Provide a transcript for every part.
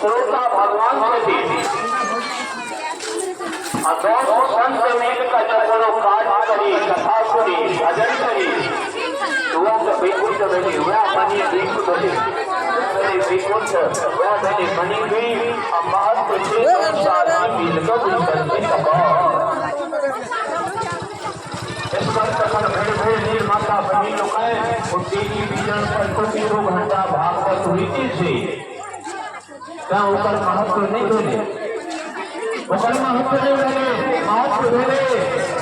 श्रोता भगवान छथिन आ 10 संत मिल कऽ जब कोनो काज करी, कथा सुनी, भजन करी, तऽ वएह तऽ वैकुंठ भेलै, वएह मणि द्वीप भेलै, भेलै वैकुंठ, वएह भेलै मणि द्वीप। आ महत्व छै 10 आदमी मिल कऽ बैसल छै तकर। एसगर तखन भरि भरि दिन माता बहिन लोकनि ओ टेलीविजन पर 24 घंटा भागवत होइते छै, तैं ओकर महत्व नहि भेलै, ओकर महत्व नहि भेलै। महत्व भेलै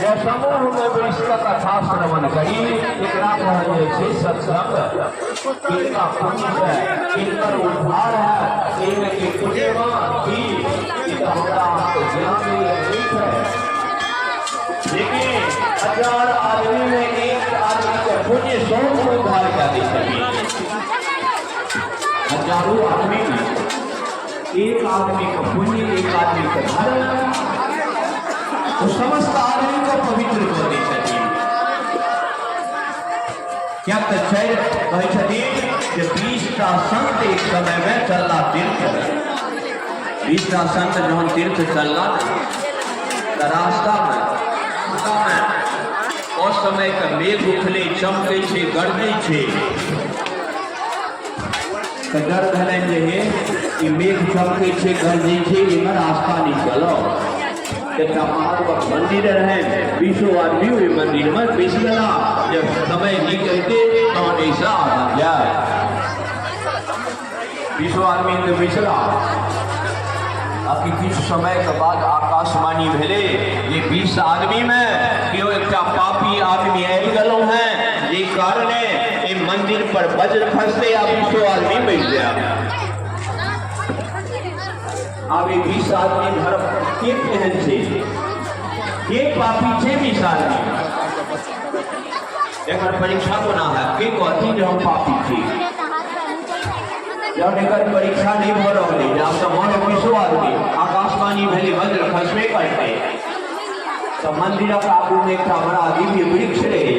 जे समूहमे बैस कऽ कथा श्रवण करी, एकरा कहल जाइ छै सत्संग। किनका पुण्य है, किनकर उद्धार है, एहिमे के पुण्यवान की, ई तऽ हमरा अहाँके ज्ञान नहि है। लेकिन 1000 आदमी में एक आदमी के पुण्य 100 को उद्धार कर दे सके। हजारों आदमी में एक आदमी का पुण्य, एक आदमी का धर्म, तो समस्त आदमी को पवित्र कर दै छथिन। क्या तऽ छै, कहै छथिन जे 20टा संत एक समय में चलला तीर्थ। 20टा संत जहन तीर्थ चलला तऽ रास्तामे उस समय के मेघ उठले, चमकै छै, गरजै छै, तऽ डर भेलनि जे हे, ई मेघ चमकै छै, गरजै छै, एहिमे रास्ता नहि चलब। एकटा महादेवक मंदिर रहै, 20 आदमी ओहि मंदिरमे बैसि गेला जे समय नीक हेतै तहन एहिसँ आगाँ जाय। 20 आदमी तऽ बैसला आ कि किछु समय के बाद आकाशवाणी भेलै जे 20 आदमीमे केओ एकटा पापी आदमी आबि गेलहुँ हेँ, जाहि कारणे एहि मंदिर पर वज्र खसतै आ 20 आदमी मरि जायब। आब ई 20 आदमी धर्म के केहन छै, के पापी छै 20 आदमी, एकर परीक्षा कोना हैत? के कहथिन जे हम पापी छी? जहन एकर परीक्षा नहि भऽ रहल अइ, आब तऽ मर 20 आदमी, आकाशवाणी भेलै वज्र खसबे करतै, तऽ मंदिरक आगूमे एकटा बड़ा दिव्य वृक्ष रहै।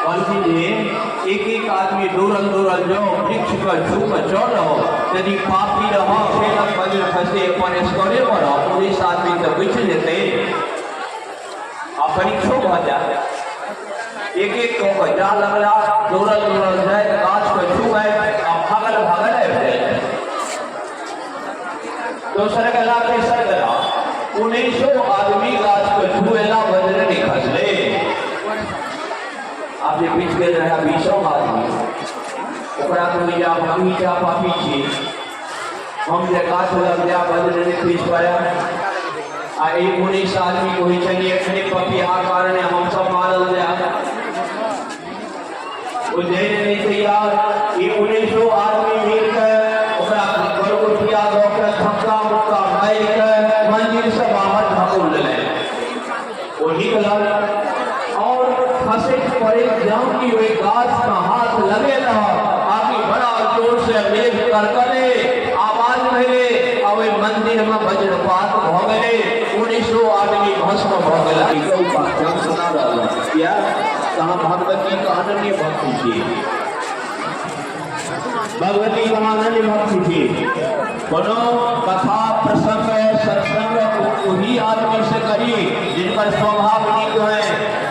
कहलखिन जे एक एक आदमी दौड़ल दौड़ल जाओ, वृक्ष पर छू कऽ चढ़ो, यदि पापी रहो फेर वज्र खसते अपन एसगरे मरब। 19 आदमी तऽ बचि जेतै आ परीक्षो भऽ जायत। एक एक कऽ कऽ जा लगला, दौड़ल दौड़ल जाय, गाछ के छुबै आ भागल भागल आबि जाय। दोसर गेला, तेसर गेला, 19 आदमी गाछ के छुएला, वज्र नहि खसले। आब जे बचि गेल रहै 20 आदमी, ओकरा कहै जे आब हमही टा पापी छी, हम जे गाछ लग जायब वज्र नहि खसि पड़य, आ ई 19 आदमी कहै छनि एखने पपिहा कारणे हमसब मारल जायब। ओ जानि नहि तैयार। ई 19 आदमी मिल कऽ ओकरा गरगोठिया दऽ कऽ धक्का मुक्का मारि कऽ मंदिर से बाहर धकेल देलनि। ओ निकलल और खसैत पड़ैत जाउ कि ओहि गाछ का हाथ लगेलक आकि बड़ा जोर से मेघ कड़कले, आवाज भेलै आ ओहि मंदिर में वज्रपात भऽ गेलै, 19 आदमी भस्म भऽ गेलै। ई उपाख्यान सुना रहल हँ, किया तऽ अहाँ भगवती के अनन्य भक्त छी, भगवती के अनन्य भक्त छी। कोनो कथा प्रसंग सत्संग ओही आदमी से करी जिनकर स्वभाव नीक है।